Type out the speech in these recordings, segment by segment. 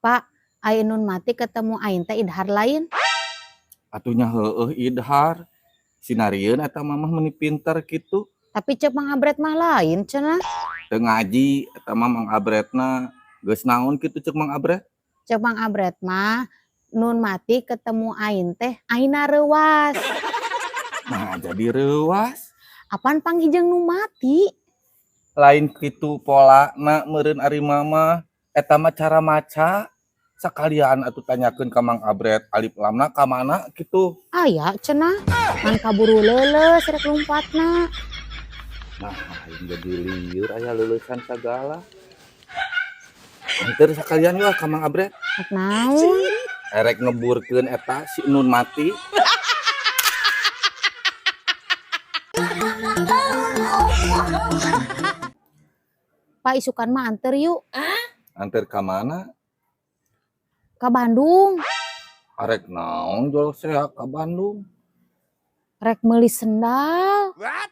Pak, Ainun mati ketemu aing teh idhar lain? Atunya heueuh idhar. Sinarieun eta mamah meni pinter kitu. Tapi cek Mang Abret mah lain cenah. Teu ngaji eta mah Mang Abretna. Geus naon kitu cek Mang Abret? Cek Mang Abret mah nun mati ketemu aing teh aina reuwas. Nah, jadi reuwas. Apan panggih jeung nu mati? Lain kitu polana meureun ari mama. Eta mah cara maca. Sakalian atuh tanyakeun ka Mang Abret alif lamna ka mana kitu. Aya cenah. Ngan kaburu leuleus rek lumpatna. Nah, aing jadi lieur aya leuleusan sagala. Anteur sakalian yeuh ka Mang Abret. Rek naon? Erek ngeburkeun eta si Nun mati. Pak, isukan mah anteur yuk. Anteur ka mana? Ka Bandung. Arek naon jol seak ka Bandung? Rek meuli sendal. What?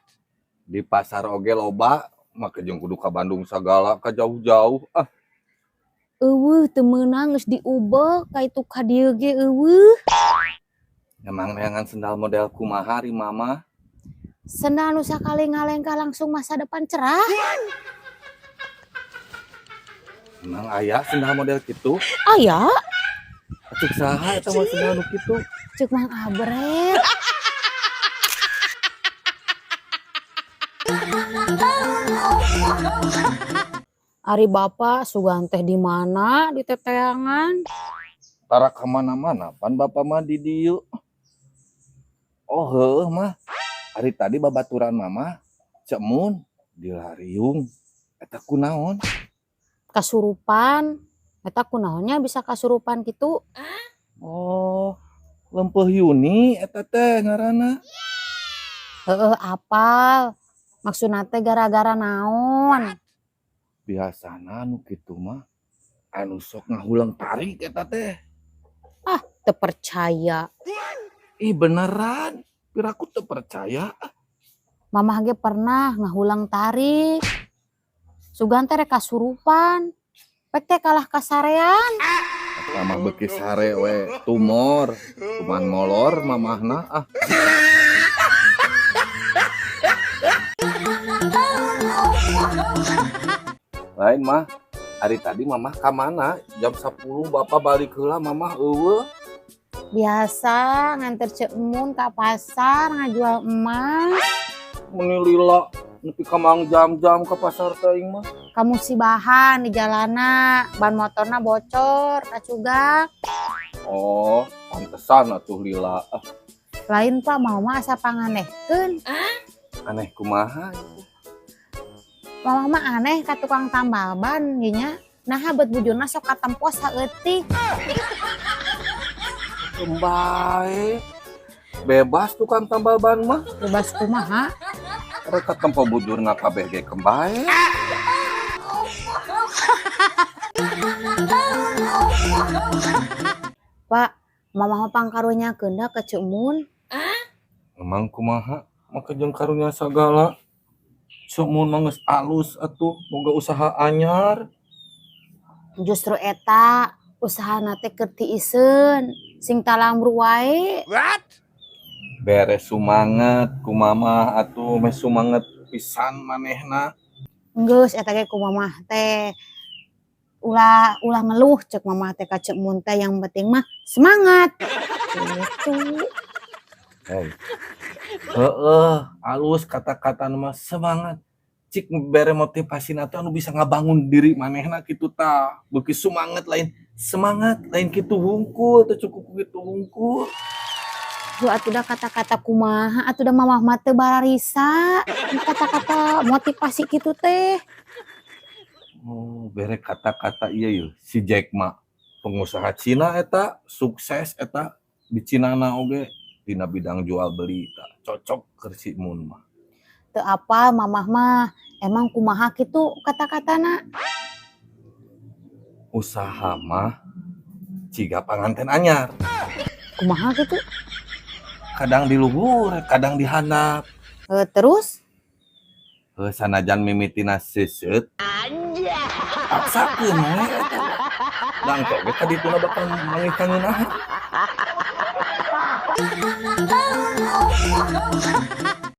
Di pasar oge loba, make jeung kudu ka Bandung sagala ka jauh-jauh. Ah. Eueuh teu meunang geus diubek ka itu ka dieu ge eueuh. Emang neangan sendal model kumaha ari mama? Sendal nu sakali ngalengkah langsung masa depan cerah. Emang aya sendal model kitu? Aya. Cek saha eta mah sendal nu kitu? Cek Mang Abret. Ari bapak sugan teh di mana di teteangan? Tara ka mana-mana pan bapak mah di dieu. Oh heueuh mah. Ari tadi babaturan mama Cek Mun dilariung. Eta kunaon? Kasurupan. Eta kunaonnya bisa kasurupan kitu? Oh, lempeuh Yuni eta teh ngaranna. Heueuh apal. Maksudna teh gara-gara naon? Biasana nu kitu mah anu sok ngahulang tarik eta teh. Ah, teu percaya. Ih beneran, piraku teu percaya. Mamah ge pernah ngahulang tarik. Sugan teh rek kasurupan. Pek teh kalah kasarean. Eta mah beuki sare we, tumor, kuman molor mamahna ah. Lain mah, hari tadi mamah ka mana? Jam 10 bapak balik heula mamah eueuh. Biasa nganter Cek Mun ka pasar ngajual emas. Meni lila nepi ka mang jam-jam ka pasar teh aing mah. Kamu si bahan di jalana, ban motorna bocor, kacugak. Oh, pantesan atuh lila. Ah. Lain Pak, mama asa panganehkeun. Aneh kumaha? Mama mah aneh ka tukang tambal ban ge nya. Naha bet bujurna sok katempo saeutik. Bae. Bebas tukang tambal ban mah. Bebas kumaha? Rek katempo bujurna kabeh ge kembae. Pak, mama mah pangkarunyakeun da ka Ceu Mun. Emang kumaha? Make jeung karunya sagala. Ceu Mun mah geus alus atuh, boga usaha anyar. Justru eta usahana teh keur tiiseun, sing talamru wae. What? Beres sumanget ku mamah atuh, meh sumanget pisan manehna. Geus eta ge ku mamah teh. Ulah ulah ngeluh cek mamah teh ka Ceu Mun teh yang penting mah semangat. Gitu. Hei. Heeh, alus kata-kata mah semangat. Cik bere motivasi atuh anu bisa ngabangun diri manehna kitu tah. Beuki sumanget lain semangat lain kitu hungkul teu cukup kitu hungkul. Duh atuh da kata-kata kumaha atuh da mamah mah teu bararisa. Kata-kata motivasi kitu teh. Oh, bere kata-kata ieu yeuh si Jack Ma pengusaha Cina eta sukses eta di Cinana oge dina bidang jual beli tah cocok keur si Mun mah. Teu apal mamah mah emang kumaha kitu kata-katana? Usaha mah ciga panganten anyar. Kumaha kitu? Kadang di luhur, kadang di handap. Terus? Heuh, sanajan mimitina seuseut. Paksakeun we eta. Da engke ge ka dituna bakal manggih kangeunahan.